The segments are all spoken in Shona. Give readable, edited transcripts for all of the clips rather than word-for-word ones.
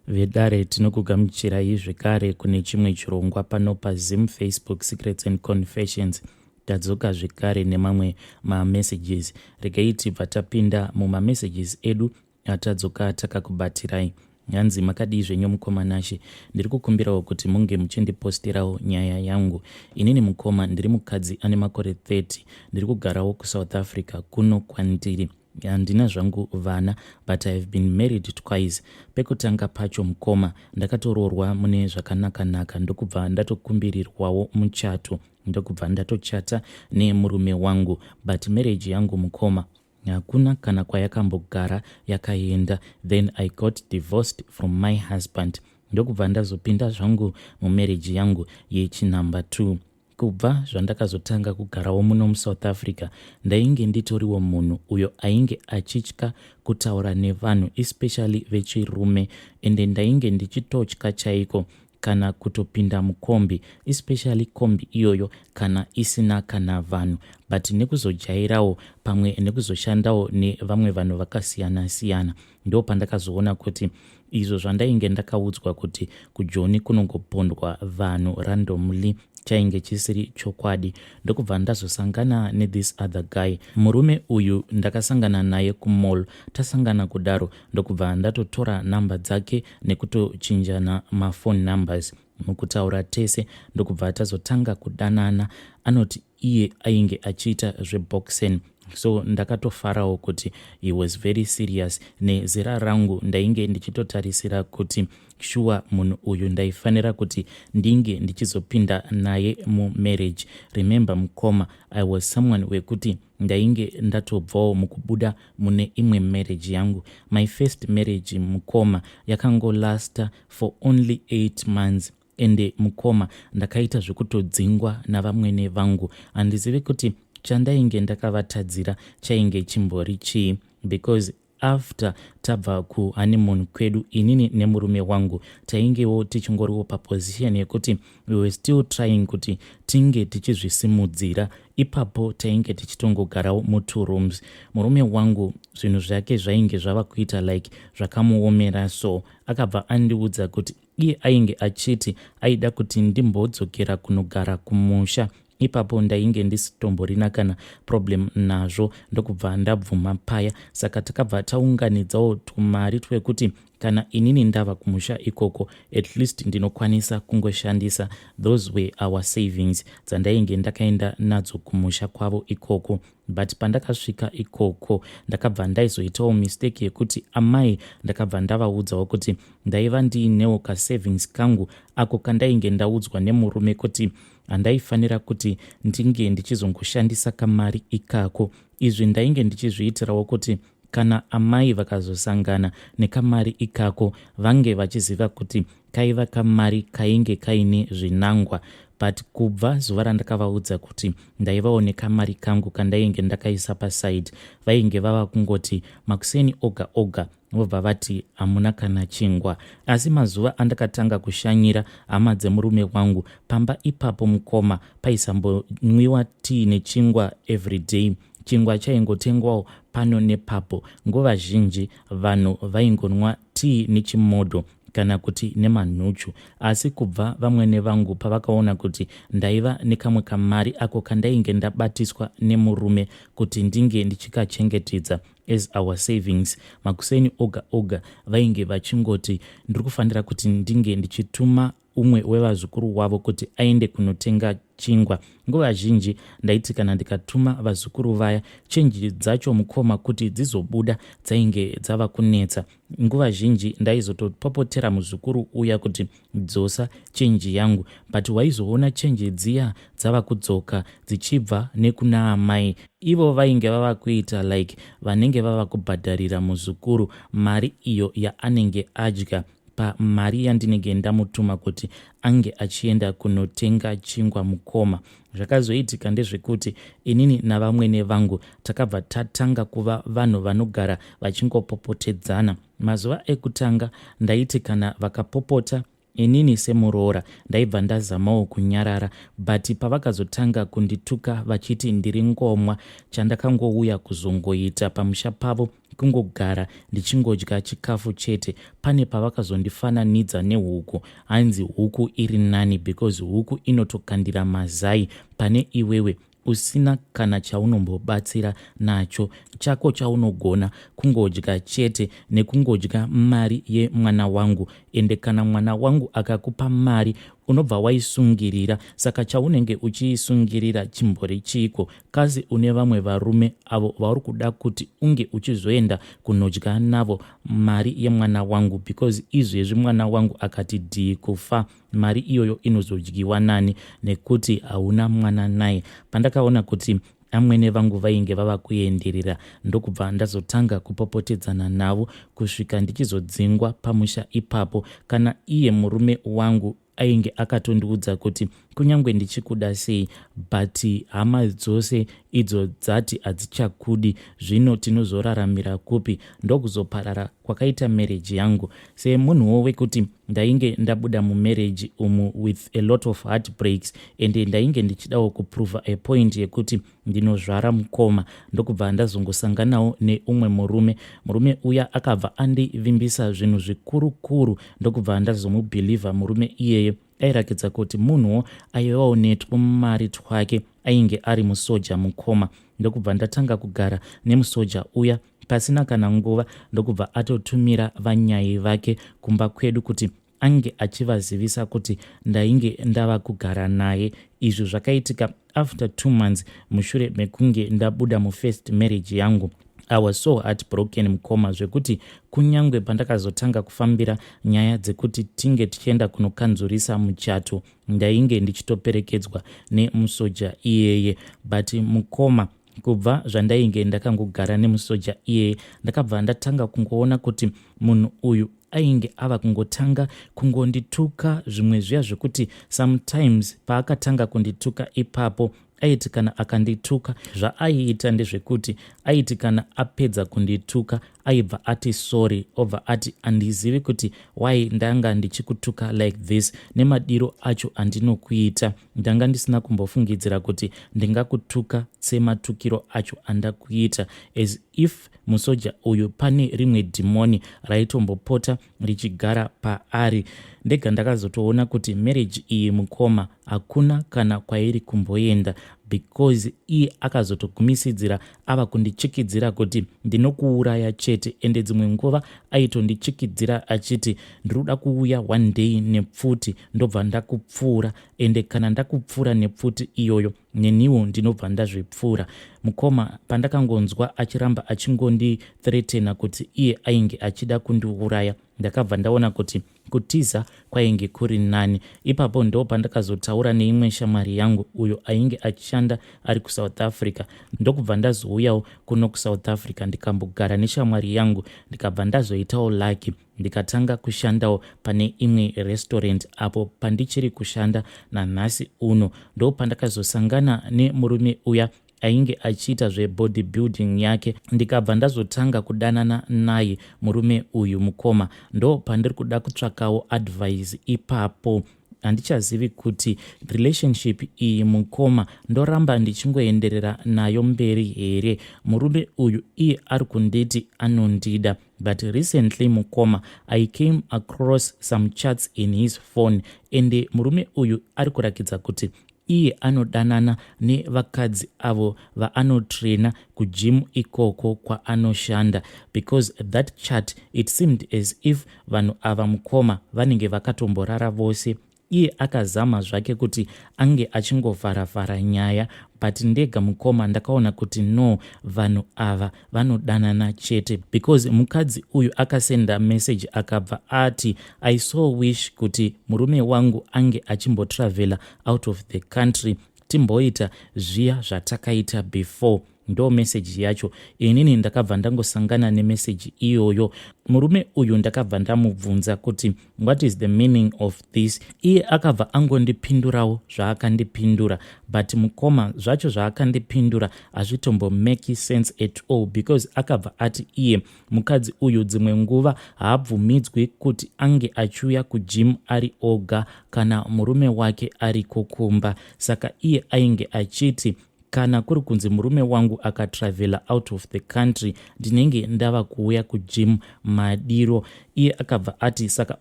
Vedare, tinokugamuchirai zvekare kune chimwe chirongwa pano paZim Facebook Secrets and Confessions. Tadzoka zvekare nemamwe mamessages. Regai tibva tapinda mumamessages edu atadzoka takakubatirai. Hanzi, "Makadii zvenyu mukoma Nashe? Ndiri kukumbirawo kuti munge muchindipostirawo nyaya yangu. Inini mukoma, ndiri mukadzi ane makore 30. Ndiri kugarawo kuSouth Africa kuno kwandiri. Handina zvangu vana, but I have been married twice. Pekutanga pacho mukoma, ndakatoroorwa mune zvakanaka-naka, ndokubva ndatokumbirirwawo muchato, ndokubva ndatochata nemurume wangu. But marriage yangu mukoma, hakuna kana kwayakambogara yakaenda. Then I got divorced from my husband, ndokubva ndazopinda zvangu mumarriage yangu yechinumber 2. Kubva zvandakazotanga kugarawo muno muSouth Africa, ndainge nditoriwo munhu uyo ainge achitya kutaura nevanhu, especially vechirume. Ende ndainge ndichitotya chaiko kana kutopinda mukombi, especially kombi iyoyo kana isina kana vanhu. But nekuzojairawo pamwe nekuzoshandawo nevamwe vanhu vakasiyana-siyana, ndo pandakazoona kuti izvo zvandainge ndakaudzwa kuti kuJoni kunongopondwa vanhu randomly chainge chisiri chokwadi. Ndokubva ndazosangana nethis other guy. Murume uyu ndakasangana naye kumall. Tasangana kudaro, ndokubva ndatotora namba dzake nekutochinjana maphone numbers. Mukutaura tese, ndokubva tazotanga kudanana. Anoti iye ainge achiita zveboxing, so ndakatofarawo kuti he was very serious. Nezera rangu, ndainge ndichitotarisira kuti shuwa munhu uyu ndaifanira kuti ndinge ndichizopinda naye mumarriage. Remember mukoma, I was someone wekuti ndainge ndatobvawo mukubuda mune imwe marriage yangu. My first marriage mukoma, yakangolasta for only 8 months. Ende mukoma, ndakaita zvekutodzingwa navamwene vangu. Handizivi kuti chandainge ndakavatadzira chainge chimbori chii, because after tabva kuhoneymoon kwedu, inini nemurume wangu taingewo tichingoriwo paposition yekuti we were still trying kuti tinge tichizvisimudzira. Ipapo tainge tichitongogarawo mutwo rooms. Murume wangu zvinhu zvake zvainge zvava kuita like zvakamuomera, so akabva andiudza kuti iye ainge achiti aida kuti ndimbodzokera kunogara kumusha. Ipapo ndainge ndisitomborina kana problem nazvo, ndokubva ndabvuma paya. Saka takabva taunganidzawo tumari twekuti kana inini ndava kumusha ikoko, at least ndinokwanisa kungoshandisa. Those were our savings dzandainge ndakaenda nadzo kumusha kwavo ikoko. But pandakasvika ikoko, ndakabva ndaizoitawo mistake yekuti amai ndakabva ndavaudzawo kuti ndaiva ndiinewo kasavings kangu ako kandainge ndaudzwa nemurume kuti handaifanira kuti ndinge ndichizongoshandisa kamari ikako. Izvi ndainge ndichizviitirawo kuti kana amai vakazosangana nekamari ikako, vange vachiziva kuti kaiva kamari kainge kaine zvinangwa. But kubva zuva randakavaudza kuti ndaivawo nekamari kangu kandainge ndakaisa paside, vainge vava kungoti makuseni oga oga vobva vati hamuna kana chingwa. Asi mazuva andakatanga kushanyira hama dzemurume wangu, pamba ipapo mukoma, paisambonwiwa tii nechingwa everyday. Chingwa chaingotengwawo pano nepapo. Nguva zhinji vanhu vaingonwa tii nechimodho kana kuti nemanhuchu. Asi kubva vamwene vangu pavakaona kuti ndaiva nekamwe kamari ako kandainge ndabatiswa nemurume kuti ndinge ndichikachengetedza as our savings, makuseni oga oga vainge vachingoti ndiri kufanira kuti ndinge ndichituma umwe wevazukuru wavo kuti aende kunotenga chingwa. Nguva zhinji ndaiti kana ndikatuma vazukuru vaya, chenji dzacho mukoma kuti dzizobuda dzainge dzava kunetsa. Nguva zhinji ndaizotopopotera muzukuru uya kuti dzosa chenji yangu, but waizoona chenji dziya dzava kudzoka dzichibva nekuna amai. Ivo vainge vava kuita like vanenge vava kubhadharira muzukuru mari iyo yaanenge adya pamari yandinenge ndamutuma kuti ange achienda kunotenga chingwa. Mukoma, zvakazoitika ndezvekuti inini navamwene vangu takabva tatanga kuva vanhu vanogara vachingopopotedzana. Mazuva ekutanga ndaiti kana vakapopota Inini semuroora ndaibva ndazamawo kunyarara, but pavakazotanga kundituka vachiti ndiri ngomwa, chandakangouya kuzongoita pamusha pavo kungogara ndichingodya chikafu chete. Pane pavakazondifananidza nehuku, hanzi huku iri nani because huku inotokandira mazai pane iwewe usina kana chaunombobatsira nacho. Chako chaunogona kungodya chete nekungodya mari yemwana wangu, ende kana mwana wangu akakupa mari unobva waisungirira. Saka chaunenge uchiisungirira chimbori chiko? Kasi une vamwe varume avo vauri kuda kuti unge uchizoenda kunodya navo mari yemwana wangu? Because izvezvi mwana wangu akati dhii kufa, mari iyoyo inozodyiwa nani, nekuti hauna mwana naye? Pandakaona kuti amwene vangu vainge vava kuenderera, ndokubva ndazotanga kupopotedzana navo kusvika ndichizodzingwa pamusha ipapo. Kana iye murume wangu ainge akatondiudza kuti kunyange ndichikuda sei, but hama dzose idzo dzati hadzichakudi, zvino tinozoraramira kupi? Ndokuzoparara kwakaita marriage yangu. Semunhuwo wekuti ndainge ndabuda mumarriage umu with a lot of heartbreaks, ende ndainge ndichidawo kuprova a point yekuti ndinozvara mukoma, ndokubva ndazongosanganawo neumwe murume. Murume uya akabva andivimbisa zvinhu zvikuru kuru, ndokubva ndazomubhilivha. Murume iyeye airakidza kuti munhuwo aivawo netwumari twake, ainge ari musoja, mukoma. Ndokubva ndatanga kugara nemusoja uya. Pasina kana nguva, ndokubva atotumira vanyai vake kumba kwedu kuti ange achivazivisa kuti ndainge ndava kugara naye. Izvi zvakaitika after 2 months mushure mekunge ndabuda mufirst marriage yangu. I was so heartbroken, mukoma, zvekuti kunyange pandakazotanga kufambira nyaya dzekuti tinge tichienda kunokanzurisa muchato, ndainge ndichitoperekedzwa nemusoja iyeye. But mukoma, kubva zvandainge ndakangogara nemusoja iyeye, ndakabva ndatanga kungoona kuti munhu uyu ainge ava kungotanga kungondituka zvimwe zviya, zvekuti sometimes paakatanga kundituka ipapo, aiti kana akandituka, zvaaiita ndezvekuti aiti kana apedza kundituka aibva ati sorry, obva ati, "Handizivi kuti why ndanga ndichikutuka like this. Nemadiro acho andinokuita, ndanga ndisina kumbofungidzira kuti ndingakutuka sematukiro acho andakuita." As if musoja uyu pane rimwe dhimoni raitombopota richigara paari. Ndega ndakazotoona kuti marriage iyi, mukoma, hakuna kana kwairi kumboenda, because iye akazotogumisidzira ava kundichikidzira kuti ndinokuuraya chete. Ende dzimwe nguva aitondichikidzira achiti, "Ndiri kuda kuuya one day nepfuti, ndobva ndakupfuura, ende kana ndakupfuura nepfuti iyoyo, neniwo ndinobva ndazvipfuura." Mukoma, pandakangonzwa achiramba achingondithreatena kuti iye ainge achida kundiuraya, ndakabva ndaona kuti kutiza kwainge kuri nani. Ipapo ndo pandakazotaura neimwe shamwari yangu uyo ainge achishanda ari kuSouth Africa, ndokubva ndazouyawo kuno kuSouth Africa, ndikambogara neshamwari yangu, ndikabva ndazoitawo lucky, ndikatanga kushandawo pane imwe restaurant apo pandichiri kushanda nanhasi uno. Ndo pandakazosangana nemurume uya ainge achiita zvebody building yake, ndikabva ndazotanga kudanana naye murume uyu. Mukoma, ndo pandiri kuda kutsvakawo advice ipapo. Handichazivi kuti relationship iyi, mukoma, ndoramba ndichingoenderera nayo mberi here. Murume uyu iye ari kunditi anondida, but recently, mukoma, I came across some chats in his phone, ende murume uyu ari kurakidza kuti iye anodanana nevakadzi avo vaanotraina kugym ikoko kwaanoshanda, because that chat, it seemed as if vanhu ava, mukoma, vanenge vakatomborara vose. Iye akazama zvake kuti ange achingovharavhara nyaya, but ndega, mukoma, ndakaona kuti no, vanhu ava vanodanana chete, because mukadzi uyu akasenda message akabva ati, "I so wish kuti murume wangu ange achimbotravela out of the country, timboita zviya zvatakaita before." Ndo meseji yacho. Inini ndakabva ndangosangana nemeseji iyoyo. Murume uyu ndakabva ndamubvunza kuti, "What is the meaning of this?" Iye akabva angondipindurawo zvaakandipindura, but mukoma, zvacho zvaakandipindura hazvitombomake sense at all, because akabva ati iye mukadzi uyu dzimwe nguva haabvumidzwi kuti ange achiuya kugym ari oga kana murume wake ariko kumba. Saka iye ainge achiti, "Kana kuri kunzi murume wangu akatravela out of the country, ndinenge ndava kuuya kugym madiro." Iye akabva ati, "Saka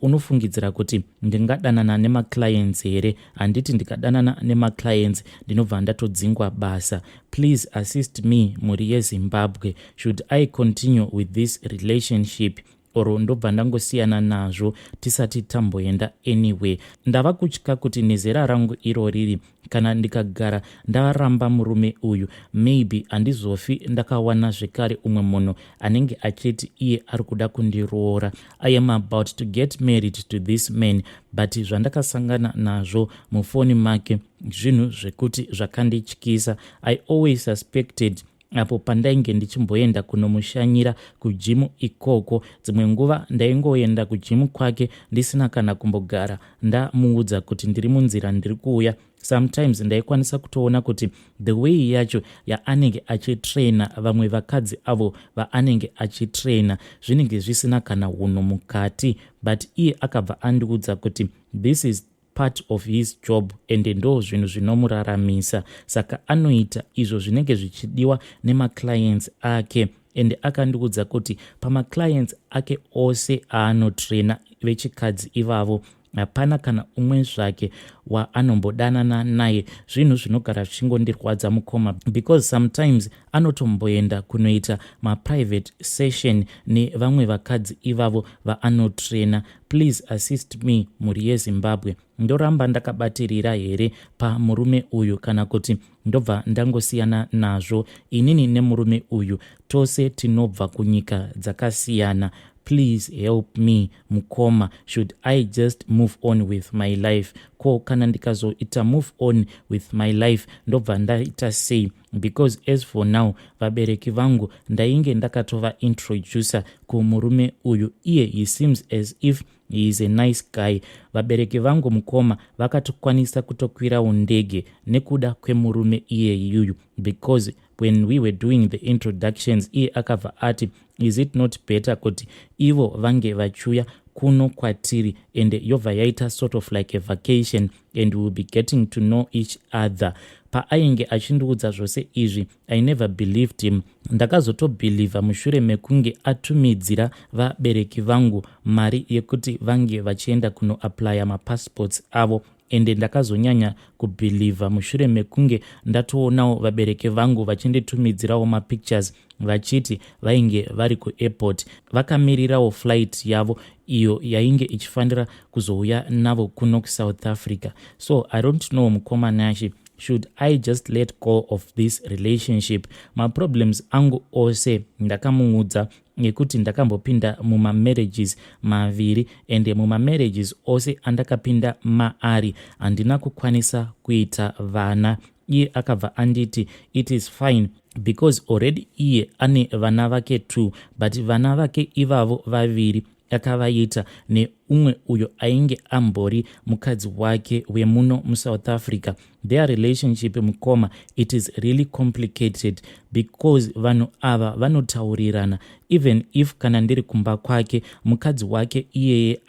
unofungidzira kuti ndingadanana nemaclients here? Handiti ndikadanana nemaclients ndinobva ndatodzingwa basa?" Please assist me, mhuri yeZimbabwe. Should I continue with this relationship or ndobva ndangosiyana nazvo tisati tamboenda anyway? Ndava kutya kuti nezera rangu iro riri, kana ndikagara ndaramba murume uyu, maybe handizofi ndakawana zvekare umwe munhu anenge achiti iye ari kuda kundiroora. I am about to get married to this man, but zvandakasangana nazvo mufoni make zvinhu zvekuti zvakandityisa. I always suspected apo pandainge ndichimboenda kunomushanyira kugym ikoko. Dzimwe nguva ndaingoenda kugym kwake ndisina kana kumbogara ndamuudza kuti ndiri munzira, ndiri kuuya. Sometimes ndaikwanisa kutoona kuti the way yacho yaanenge achitraina vamwe vakadzi avo vaanenge achitraina, zvinenge zvisina kana unhu mukati. But iye akabva andiudza kuti this is part of his job and ndo zvinhu zvinomuraramisa, saka anoita izvo zvinenge zvichidiwa nemaclients ake. And akandiudza kuti pamaclients ake ose aanotraina vechikadzi ivavo, hapana kana umwe zvake waanombodanana naye. Zvinhu zvinogara zvichingondirwadza, mukoma, because sometimes anotomboenda kunoita maprivate session nevamwe vakadzi ivavo vaanotraina. Please assist me, mhuri yeZimbabwe. Ndoramba ndakabatirira here pamurume uyu kana kuti ndobva ndangosiyana nazvo? Inini nemurume uyu tose tinobva kunyika dzakasiyana. Please help me, mukoma. Should I just move on with my life? Ko kana ndikazoita move on with my life, ndobva ndaita sei? Because as for now, vabereki vangu ndainge ndakatova introducer kumurume uyu. Iye he seems as if he is a nice guy. Vabereki vangu, mukoma, vakatokwanisa kutokwirawo ndege nekuda kwemurume iyeyuyu, because when we were doing the introductions, iye akabva ati, "Is it not better kuti ivo vange vachiuya kuno kwatiri and yobva yaita sort of like a vacation and we will be getting to know each other?" Paainge achindiudza zvose izvi, I never believed him. Ndakazotobhilivha mushure mekunge atumidzira vabereki vangu mari yekuti vange vachienda kunoaplya mapassports avo. Ende ndakazonyanya kubhilivha mushure mekunge ndatoonawo vabereki vangu vachinditumidzirawo mapictures vachiti vainge vari kuairport vakamirirawo flight yavo iyo yainge ichifanira kuzouya navo kuno kuSouth Africa. So I don't know, mukoma Nashi, should I just let go of this relationship? Maproblems angu ose ndakamuudza, nekuti ndakambopinda mumamarriages maviri, ende mumamarriages ose andakapinda maari handina kukwanisa kuita vana. Iye akabva anditi it is fine because already iye ane vana vake two, but vana vake ivavo vaviri akavaita neumwe uyo ainge ambori mukadzi wake wemuno muSouth Africa. Their relationship, mukoma, it is really complicated because vanhu ava vanotaurirana. Even if kana ndiri kumba kwake, mukadzi wake iyeye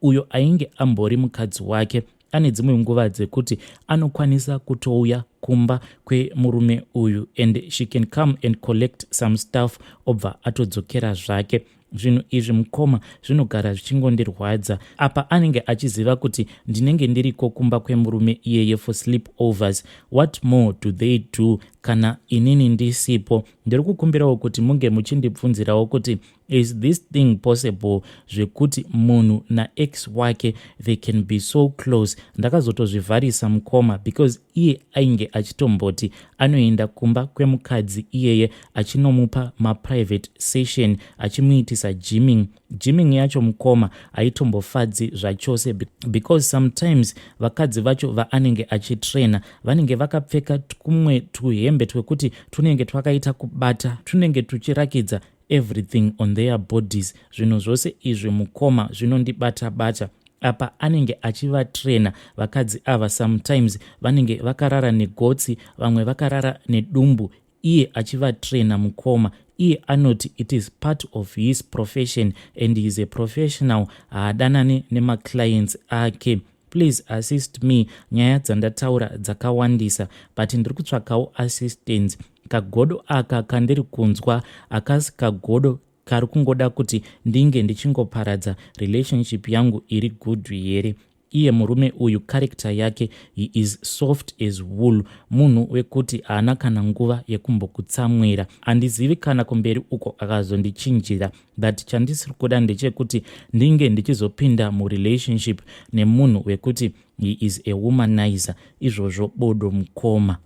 uyo ainge ambori mukadzi wake ane dzimwe nguva dzekuti anokwanisa kutouya kumba kwemurume uyu and she can come and collect some stuff, obva atodzokera zvake. Zvinhu izvi, mukoma, zvinogara zvichingondirwadza. Apa anenge achiziva kuti ndinenge ndiriko kumba kwemurume iyeye for sleep overs. What more do they do kana inini ndisipo? Ndiri kukumbirawo kuti munge muchindibvunzirawo kuti Is this thing possible, zvekuti munhu naex wake, they can be so close? Ndakazotozvivharisa, mukoma, because iye ainge achitomboti anoenda kumba kwemukadzi iyeye achinomupa maprivate session, achimuitisa gymming. Gymming yacho, mukoma, haitombofadzi zvachose, because sometimes vakadzi vacho vaanenge achitraina vanenge vakapfeka tumwe tuhembe twekuti tunenge twakaita kubata, tunenge tuchirakidza everything on their bodies. Zvinhu zvose izvi, mukoma, zvinondibata bata. Apa anenge achivatraina vakadzi ava, sometimes vanenge vakarara negotsi, vamwe vakarara nedumbu, iye achivatraina, mukoma. Iye anoti it is part of his profession and he is a professional, haadanane nemaclients ake. Please assist me. Nyaya dzandataura dzakawandisa, but ndiri kutsvakawo assistance. Kagodo aka kandiri kunzwa akasi kagodo kari kungoda kuti ndinge ndichingoparadza relationship yangu iri good here? Iye murume uyu, character yake, he is soft as wool, munhu wekuti haana kana nguva yekumbokutsamwira. Handizivi kana kumberi uko akazondichinjira, but chandisiri kuda ndechekuti ndinge ndichizopinda murelationship nemunhu wekuti he is a womanizer. Izvozvo bodo, mukoma.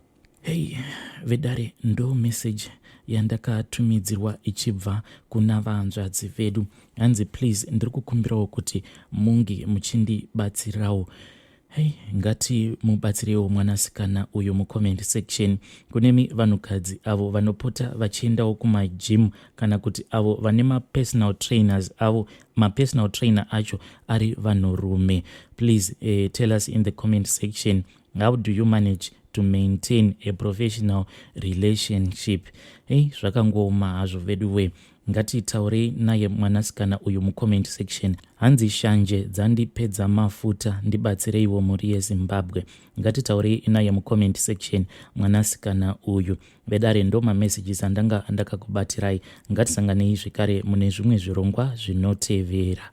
Hei vedare, ndo message yandakatumidzirwa ichibva kuna vanzvadzi vedu. Hanzi, "Please, ndiri kukumbirawo kuti munge muchindibatsirawo." Hei, ngati mubatsirewo mwanasikana uyu mucomment section. Kunemi vanhukadzi avo vanopota vachiendawo kumagym, kana kuti avo vane mapersonal trainers avo, mapersonal trainer acho ari vanhurume, please tell us in the comment section, how do you manage to maintain a professional relationship? Hei, zvakangooma hazvo vedu. Ngatitaurei naye mwanasikana uyu mucomment section. Hanzi, "Shanje dzandipedza mafuta, ndibatsireiwo, mhuri yeZimbabwe." Ngatitaurei naye mucomment section mwanasikana uyu. Vedare, ndo mamessages andanga ndakakubatirai. Ngatisanganei zvekare mune zvimwe zvirongwa zvinotevera.